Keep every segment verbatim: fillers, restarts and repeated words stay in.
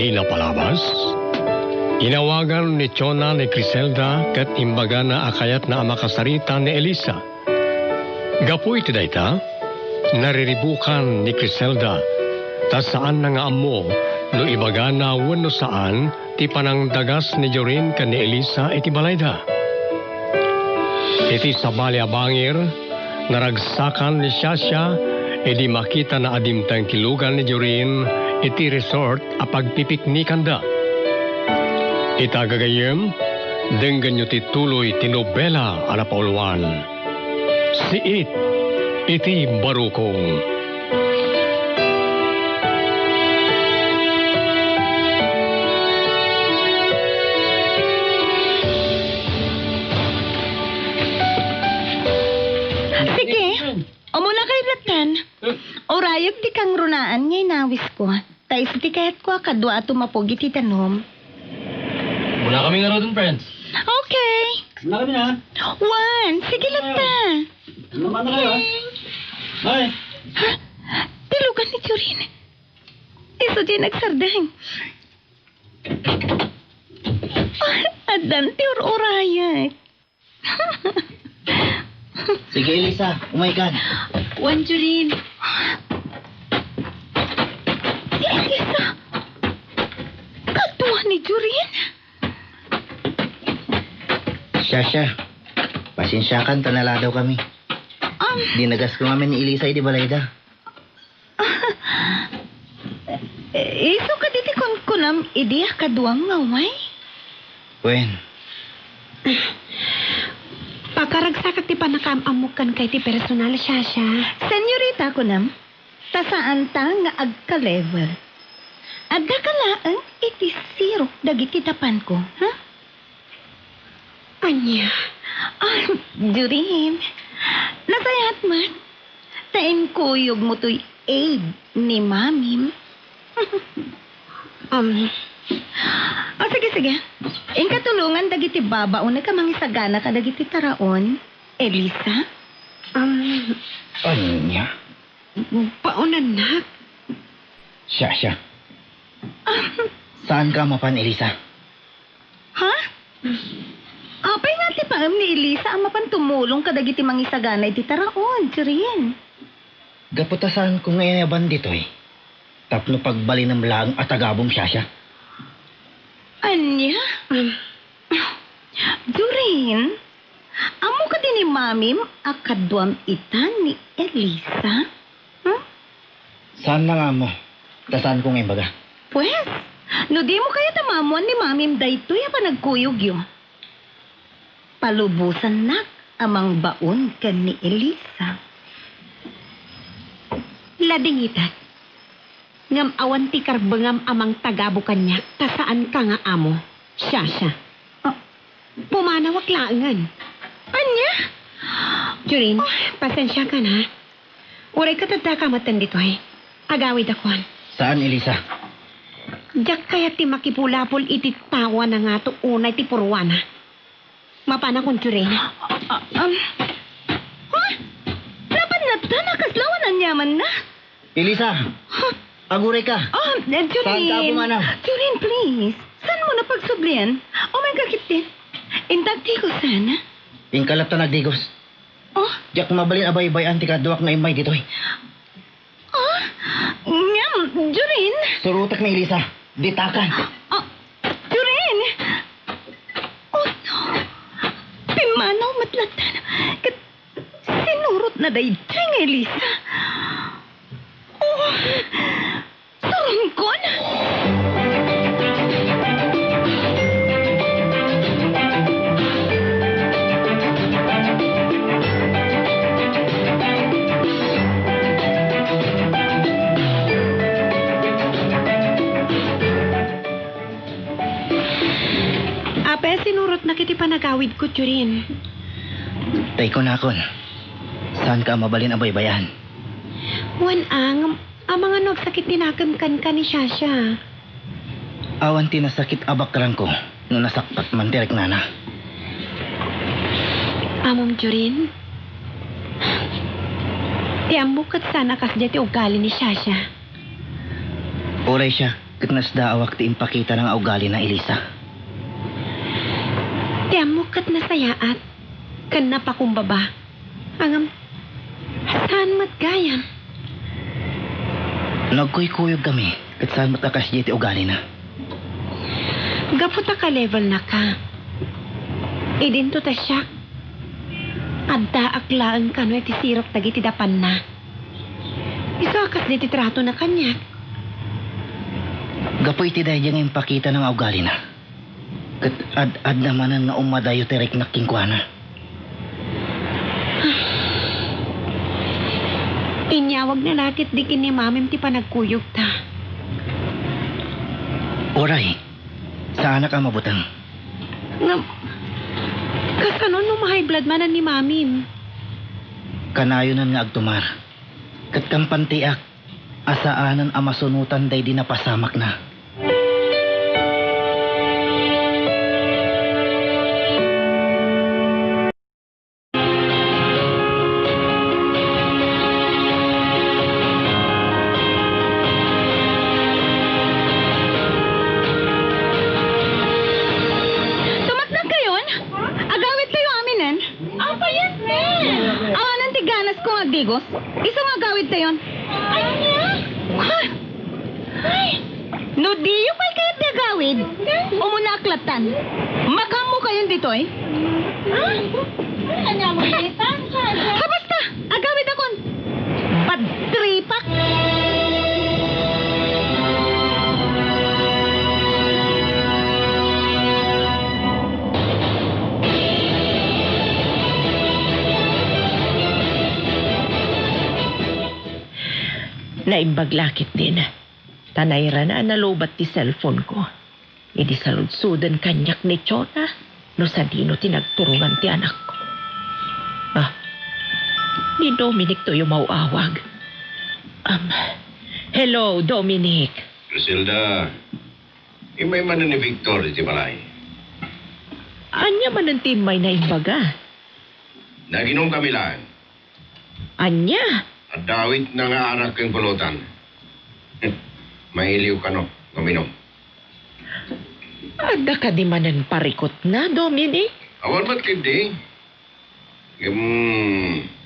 Iti napalabas, inawagan ni Chona ni Criselda ket imbagana a kayatna a makasarita ni Elisa. Gapu iti dayta, nariribukan ni Criselda, ta saanna nga ammo no ibagana wenno saan ti panangdagas ni Jorin ken ni Elisa iti balayda. Iti sabali a bangir, naragsakan ni Shasha idi makitana a dimteng ti lugan ni Jorin iti resort a pagpipiknikanda. Ita gagayyem, denggenyo ti tuloy ti nobela a napauluan. Siit iti Barukong. Sige, umuna kayo, Latan. Urayek ti kangrunaan nga inawisko. Ta isu ti kayatko a kadua a tumapog iti danum. Muna kami ngaruden, friends. Okay. Muna kami na. One, sige, Latan. Ano man na kayo, ha? Bye. Ha? Ti lugan ni Jorin. Isu ti nagsardeng. Ah, addan ti ur-urayek. Sige, Elisa, umaykan. Wen, Jorin. Si Elisa. Kadua ni Jorin. Shasha, pasensiakan ta naladaw kami. Um, Dinagasko ngamin ni Elisa idi balayda. Isu kadi ti kunkunam idi a kaduam nga umay? Wen. Pakaragsakak ti pannakaam-ammok kenka iti personal, Shasha. Senyorita, kunam, ta saanta nga agka-level. Addaka laeng iti sirok dagiti dapanko, ha? Ania? Ah, Jorin, nasayaat met. Ta inkuyogmo toy aid ni Mamim. Um. O, sige, sige. Inka tulongan dagiti babaonek a mangisagana kadagiti taraon, Elisa. Um. Ania? Baonannak. Shasha. Um. Saanka a mapan, Elisa? Ha? Apay nga ti paem ni Elisa a mapan tumulong kadagiti mangisagana iti taraon, Jorin? Gapu ta saanko nga inayaban ditoy, tapno pagbalinem laeng a tagabum, Shasha. Ania? Jorin, ammo kadi ni Mamim a kaduam ita ni Elisa? Hmm? Saanna nga ammo, ta saanko nga imbaga. Pues, no dimo kayat a maammoan ni Mamim daytoy a panagkuyogyo, palubosannak a mangbaon ken ni Elisa. Ladingitak. Ngem awan ti karbengam a mangtagabu kaniak ta saanka nga amo, Shasha. Ah. Pumanawak laengen. Ania? Jorin, pasensiakan, ha? Uray ket addaka metten ditoy. Agawidakon. Saan, Elisa? Diak kayat ti makipulapol iti tao a nangato unay ti purwana. Mapanakon, Jorin. Ah, um, ha? Napan latta a kasla wen aniamanna? Elisa! Ha? Agurayka! Ah, eh, Jorin. Saanka a pumanaw? Jorin, please. Saanmo a pagsublian? Umayka ketdi. Intak digos, sana. Inka latta a nagdigos. Oh? Diak mabalin a baybay-an ti kaduak nga immay ditoy. Ah? Ngem, Jorin? Surotek ni Elisa. Ditakan. Ah, Jorin! Oh, no. Pimmanaw met latta. Ket sinurotna daytoy nga Elisa. Oh, suronkon? Apay a sinurotnak iti panagawidko, Jorin? Tay kunakon, saanka a mabalin a baybay-an? Wen, a, ngem amangan no agsakit ti nakem kenka ni Shasha. Awan ti nasakit a bakrangko no nasaktak man ti riknana. Ammom, Jorin, ti ammok ket saan a kasdiay ti ugali ni Shasha. Uray siak, Ket nasdaawak ti impakitana nga ugalina, Elisa. Ti ammok ket nasayaat ken napakumbaba. Ngem, saan met gayam? Nagkuykuyogkami, ket saan met a kasdiay ti ugalina. Gapu ta ka-levelnaka. Idinto ta siak, addaak laeng kano iti sirok dagiti dapanna. Isu a kasdi ti tratona kaniak. Gapu iti daydiay nga impakitana nga ugalina, ket ad-adda manen nga ummadayo ti riknak kenkuana. Inyawagna la ketdi ken ni Mamim ti panagkuyogta. Uray, saanak a mabuteng. Ngem, kasano no ma-high blood manen ni Mamim? Kanayonen nga agtumar. Ket kampantiak a saanen a masunotan daydi napasamakna. Tumaknangkayon? Agawidtayo aminen? Apay, yes, ma'am. Awanan ti ganasko nga agdigos. Isu nga agawidtayon. Ania? Ha? Ay! No diyo pay kayat ti agawid, umuna ak lattan. Makaammokayon ditoy? Ah? Ay, ania mo, Ethan? Ha, basta! Agawidakon! Bad tripak! Naimbag la ketdin, ta nairana a nalubat ti cellphone-ko. Idi saludsoden kaniak ni Chona no sadino ti nagturungan ti anakko. Ah, ni Dominic toy umaw-awag. Um, hello, Dominic. Griselda, immay manen ni Victor iti balay. Ania manen ti immayna imbaga? Naginumkami laeng. Ania? Adda awitna nga arak ken pulutan. Mailiw kano, uminum. Adda kadi manen parikutna, Dominic? Awan met ketdi. Ngem,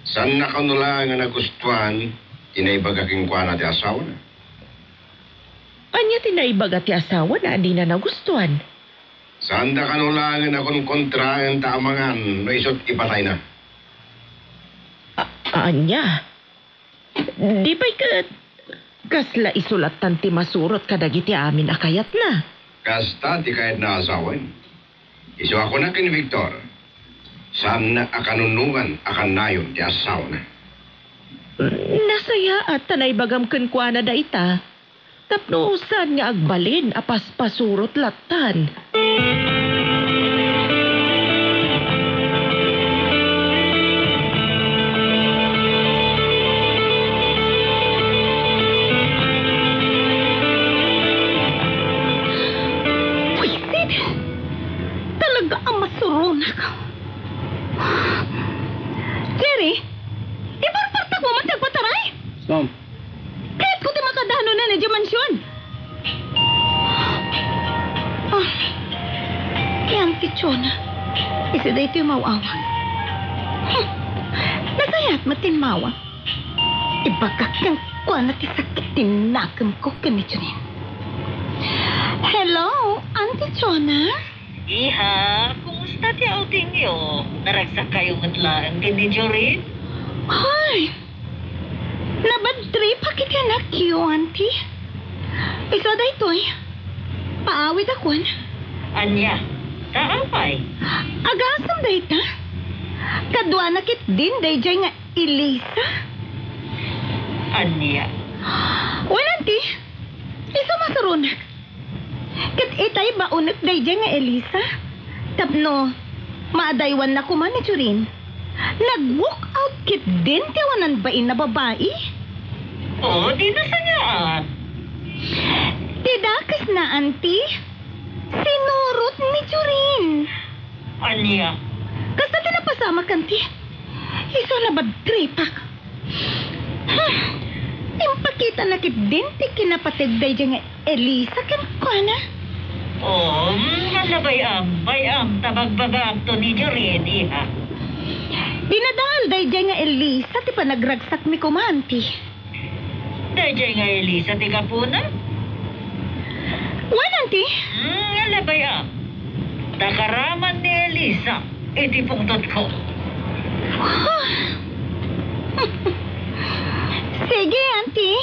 saanna kano laeng a nagustuan ti naibaga kenkuana ti asawana. Ania ti naibaga ti asawana a dina nagustuan? Saanda kano laengen a konkontraen ta amangan no isut' ipatayna. A-, ania? Di pay ket kasla isu lattan ti masurot kadagiti amin a kayatna. Kasta ti kayatna a asawen. Isu a kunak ken Victor, saanna a kanunongan a kanayon ti asawana. Nasayaat ta naibagam kenkuana dayta. Tapno saan nga agbalin a paspasurot lattan. Buisit! Talaga a masuronak. Jerry, iparpartak mo man ti agpataray? Sam. Kayatko ti makadanon idiay mansion. Ah, ni Auntie Chona. Isu daytoy maw-awag. Hmm. Nasayaat met ti immawa. Ibagak kenkuana ti sakit ti nakemko ken ni Jonin. Hello, Auntie Chona? Iha, kumusta ti outingyo? Naragsakkayo met laeng ken ni Jorin? Hoy! Nabadtripak iti anakyo, Auntie. Isu daytoy. Paawidakon. Ania? Ta apay? Agasem dayta. Kaduana ketdin daydiay nga Elisa. Ania? Wen, Auntie. Isu masuronak. Ket itay baonek daydiay nga Elisa. Tapno maadaywanna koma ni Jorin. Nag-walk out ketdin ti awanan bain a babai. Oh, di nasayaat. Ti dakesna, Auntie, sinurot ni Jorin. Ania? Kasta ti napasamak, Auntie. Isu a nabadtripak. Hmm. Impakitana ketdin ti kinapateg daydiay nga Elisa kenkuana. Oh, mm, ala, bay-am, bay-am, ta bagbagaakto ni Jorin, iha. Dinadael daydiay nga Elisa ti panagragsakmi koma, Auntie. Daydiay nga Elisa ti gapuna? Wen, Auntie. Hmm, ala, bay-am. Ta karaman ni Elisa iti pungtotko. Sige, Auntie.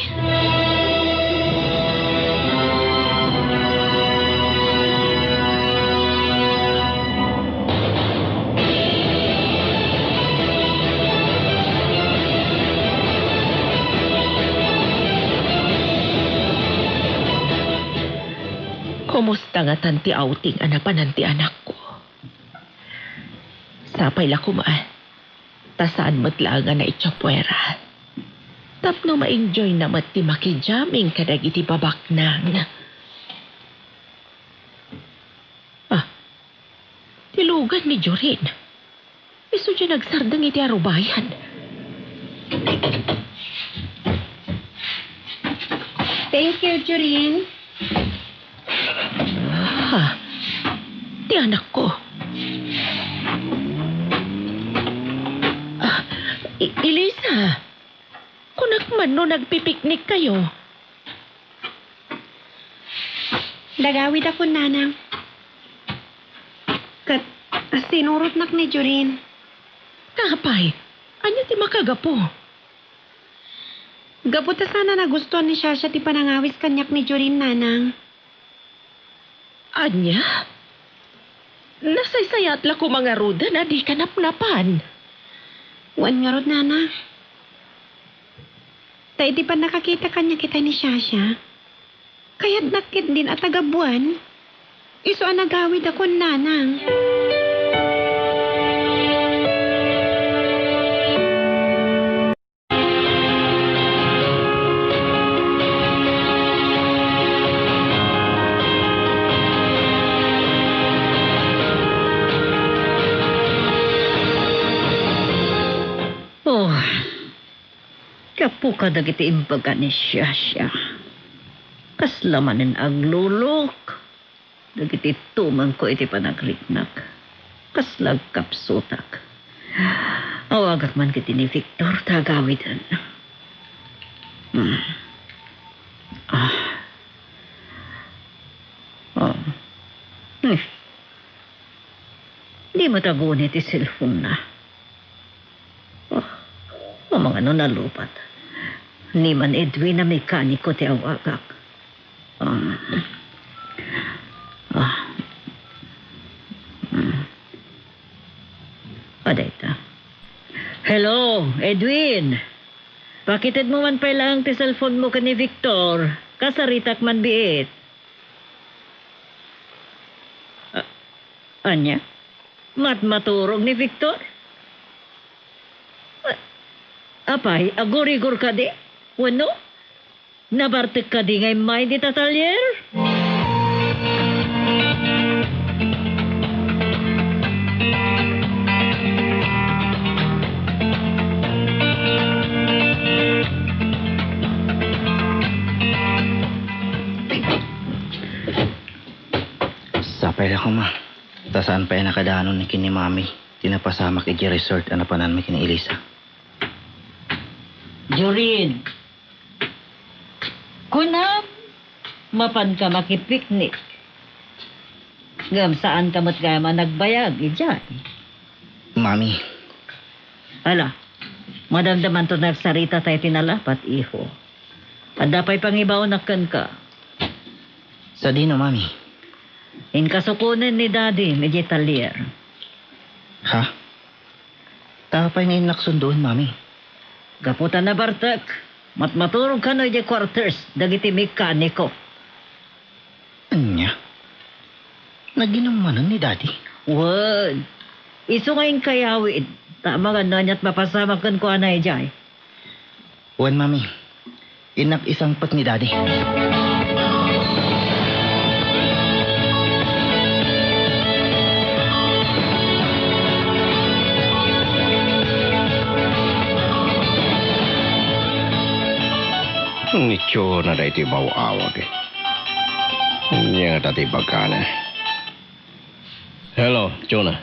Kumusta ngatan ti outing a napanan ti anakko? Sapay la koma, ta saan met laeng a naitsapuera. Tapno ma-enjoy na met ti makijamming kadagiti babaknang. Ah, ti lugan ni Jorin. Isu diay nagsardeng iti arubayan. Thank you, Jorin. Ah, ti anakko. Ah, I-, Elisa, kunak man no nagpipiknik kayo. Nagawidakon, Nanang. Ket sinurotnak ni Jorin. Apay, ania ti makagapu? Gapu ta saan a nagustuan ni Shasha ti panangawis kaniak ni Jorin, Nanang. Ania? Nasaysayaat la koma ngaruden a dika napnapan? Wen ngarud, Nanang. Ta iti pannakakita kaniak itay ni Shasha, kayatnak ketdin a tagabuan. Isu a nagawidakon, Nanang. Oh, gapu kadagiti imbaga ni Shasha, kasla manen aglulok dagiti tumengko iti panagriknak. Kasla agkapsutak. Awagak man ketdi ni Victor ta agawiden. Hmm. Ah. Oh. Hmm. Di met aguni ti cellphone-na. Oh, amangan no nalupat. Ni man Edwin a mekaniko ti awagak. Ah. Ah. Hmm. Adayta. Hello, Edwin. Pakitedmo man pay laeng ti cellphone-mo ken ni Victor. Kasaritak man biit. A-, ania? Matmaturog ni Victor? A-, apay, agurigor kadi? Wenno, nabartek kadi nga immay dita talyer? Sapay la koma, ta saan pay a nakadanon ni ken ni Mami ti napasamak idiay resort a napananmi ken ni Elisa. Jorin, kunam, mapanka makipiknik. Ngem saanka met gayam a nagbayag idiay. Mami. Ala, madamdamanto nagsarita tayo ti nalapat, iho. Adda pay pangibaonak kenka. Sadino, Mami? Inkasukonen ni Daddy idiay talyer. Ha? Ta apay nga innak sundoen, Mami? Gapu ta nabartek, matmaturog kano idiay quarters dagiti mekaniko. Ania? Naginum manen ni Daddy? Wen, isu nga inkayawid, ta amangan no ania't mapasamak kenkuana idiay. Wen, Mami. Innak isangpet ni Daddy. Ni Chona daytoy baw-awag. Ania ngata ti ibagana? Hello, Chona.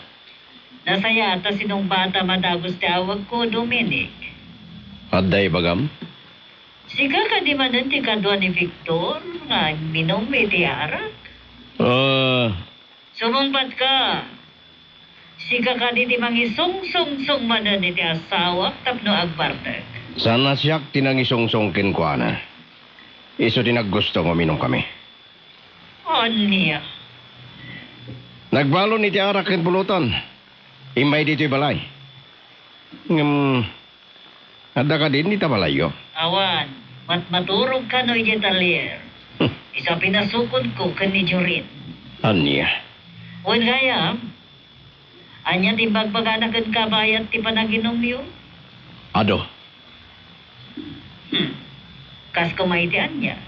Nasayaat a sinungbatam a dagus ti awagko, Dominic. Adda ibagam? Sika kadi manen ti kadua ni Victor nga agminum iti arak? Ah. Sumungbatka. Sika kadi ti mangisungsungsong manen iti asawak tapno agbartek? Saan a siak ti nangisungsong kenkuana. Isu ti naggusto nga uminumkami. Ania? Nagbalon iti arak ken pulotan. Immay ditoy balay. Ngem, adda kadin ita balayyo? Awan, matmaturog kano idiay talyer. Hmm. Isu a pinasukodko ken ni Jorin. Ania? Wen gayam, ania ti ibagbagana kenka bayat ti panaginumyo? Adu. Hmm. Kas koma iti ania?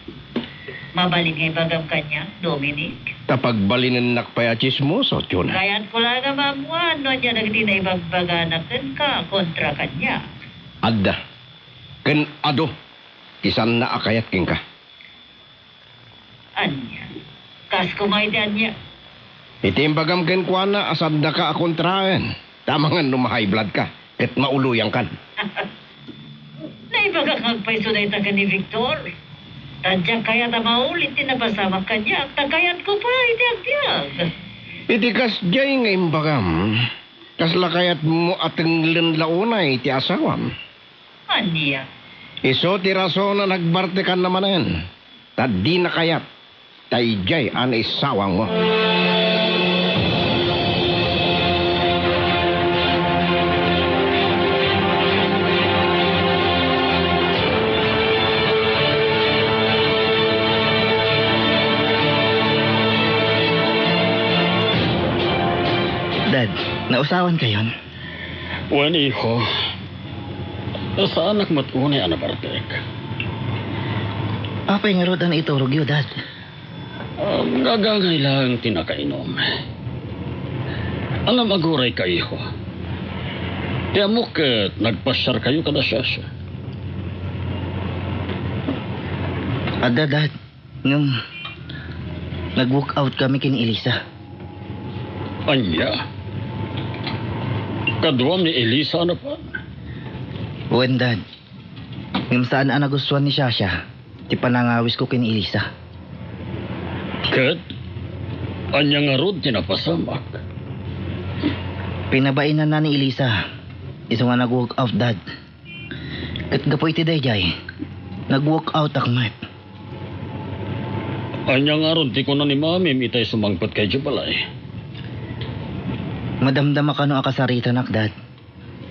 Mabalin nga ibagam kaniak, Dominic? Ta pagbalinennak pay a tsismoso, Chona. Kayatko la nga maammuan no ania dagiti naibagbagana kenka kontra kaniak. Adda. Ken adu ti saanna a kayat kenka. Ania? Kas koma iti ania? Iti imbagam kenkuana a saandaka a kontraen, ta amangan no ma-high blood ka ket mauloyangkan. Naibagak nga agpayso dayta ken ni Victor. Ta diak kayat a maulit ti napasamak kaniak, ta kayatko pay ti agbiag. Iti kasdiay nga imbagam, kasla kayatmo a tenglen la unay ti asawam? Ania? Isu ti rason a nagbartekanna manen, ta dina kayat ta idiay a naisawangmo. Dad, nausawan kayon? Wen, iho. Saanak met unay a nabartek. Apay ngarud a naiturogyo, Dad? Um, agangay laeng ti nakainum. Alam, aguray ka, iho. Ti ammok ket nagpasiarkayo kada Shasha. Adda, Dad. Ngem, nag-walk out kami ken ni Elisa. Ania? Kaduam ni Elisa a napan? Wen, Dad. Ngem saan a nagustuan ni Shasha ti panangawisko ken ni Elisa. Ket ania ngarud ti napasamak? Pinabainanna ni Elisa isu nga nag-walk out, Dad. Ket gapu iti daydiay, nag-walk out ak met. Ania ngarud ti kuna ni Mamim itay sumangpet ka idiay balay? Madamdama kano a kasaritanak, Dad.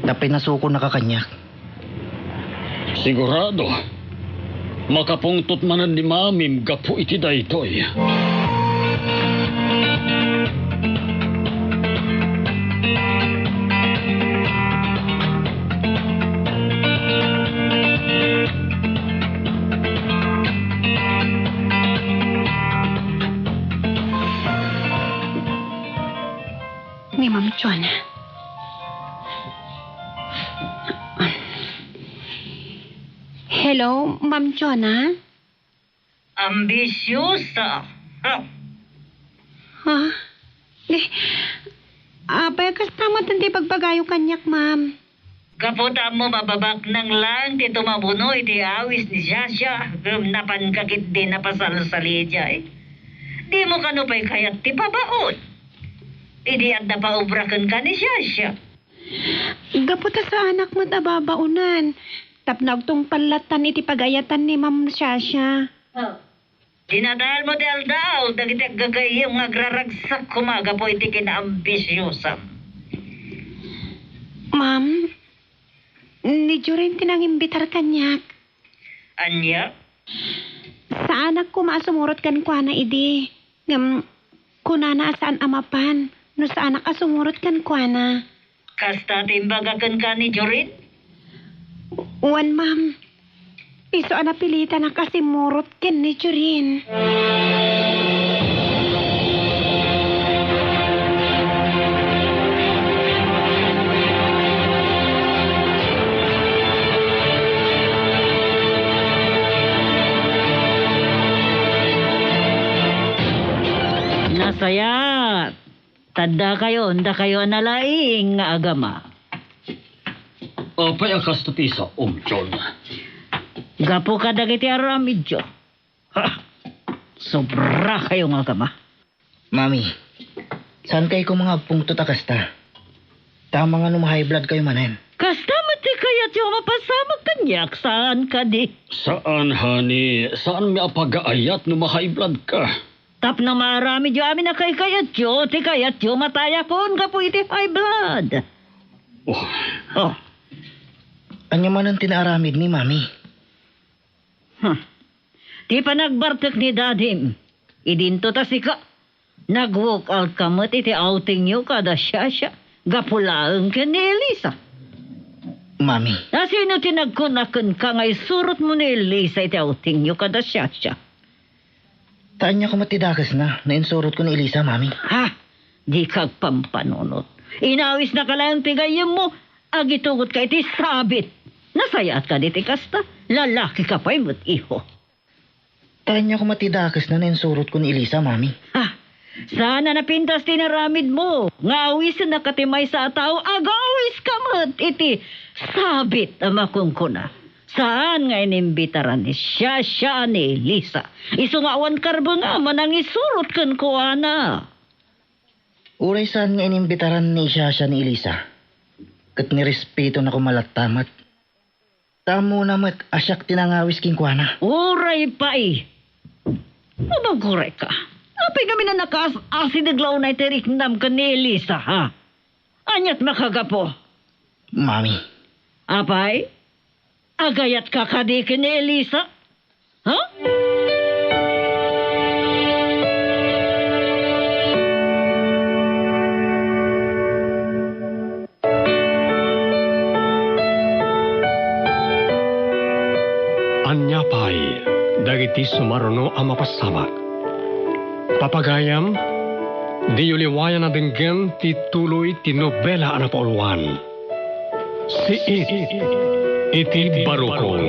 Ta pinasukonaka kaniak. Sigurado, makapungtot manen ni Mamim gapu iti daytoy. Ni Ma'am Chona. Hello, Ma'am Chona? Ambisyosa. Ha? Ha? Ni, apay, kasta met ti ibagbagayo kaniak, ma'am? Gapu ta ammom a babaknang laeng ti tumabuno iti awis ni Shasha, ngem napanka ketdi napasalsali idiay. Dimo kano pay kayat ti pabaon? Idi adda paobra kenka ni Shasha. Gapu ta saanak met a babaonan, tapno agtungpal lattan iti pag-ayatan ni Ma'am Shasha. Oh. Dinadaelmo ti aldaw dagiti aggagayyem nga agraragsak koma gapu iti kinaambisiosam. Ma'am, ni Jorin ti nangimbitar kaniak. Ania? Saanak koma a sumurot kenkuana idi. Ngem, kunana a saan a mapan no saanak a sumurot kenkuana. Kasta ti imbaga kenka ni Jorin? Wen, ma'am. Isu a napilitanak a simmurot ken ni Jorin. Kayat, tadda kayo, dakayo a nalaing nga agama. Apay a kasta ti saom, John? Gapu kadagiti aramidyo. Ha! Sobra kayo nga agama. Mami, saan kay ko nga agpungtot a kasta? Tama nga no ma-high blood kayo manen. Kasta met ti kayatyo a mapasamak kaniak, saan kadi? Saan, honey. Saanmi a pagaayat no ma-high blood ka. Tapno maaramidyo amin a kaykayatyo, ti kayatyo matayakon gapu iti high blood. Oh. Oh. Ania manen ti naaramidmi, Mami? Hmm. Ti panagbartek ni Dadim, idinto ta sika. Nag-walk out ka met iti outingyo kada Shasha, gapu laeng ken ni Elisa. Mami. A, sino ti nagkuna kenka nga isurotmo ni Elisa iti outingyo kada Shasha? Ta ania koma ti dakesna no insurotko ni Elisa, Mami? Ha? Dika agpampanunot. Inawisnaka laeng ti gayyemmo, agitugotka iti sabit. Nasayaat kadi ti kasta? Lalakika pay met, iho. Ta ania koma ti dakesna no insurotko ni Elisa, Mami? Ha? Saan a napintas ti inaramidmo nga awisennaka ti maysa a tao, agawiska met iti sabit a makunkuna. Saan nga inimbitaran ni Shasha ni Elisa? Isu nga awan karbengam a nangisurot kenkuana. Uray saan nga inimbitaran ni Shasha ni Elisa, ket nirespetona koma latta met. Ta ammona met a siak ti nangawis kenkuana. Uray pay! Mabagurayka. Apay ngamin a nakaas-asideg la unay ti riknam ken ni Elisa, ha? Ania't makagapu? Mami. Apay? Agayatka kadi ken ni Elisa? Ha? Ania pay dagiti sumaruno a mapasamak? Papagayam, diyo liwayan a denggen ti tuloy ti nobela a napauluan, Siit iti Barukon.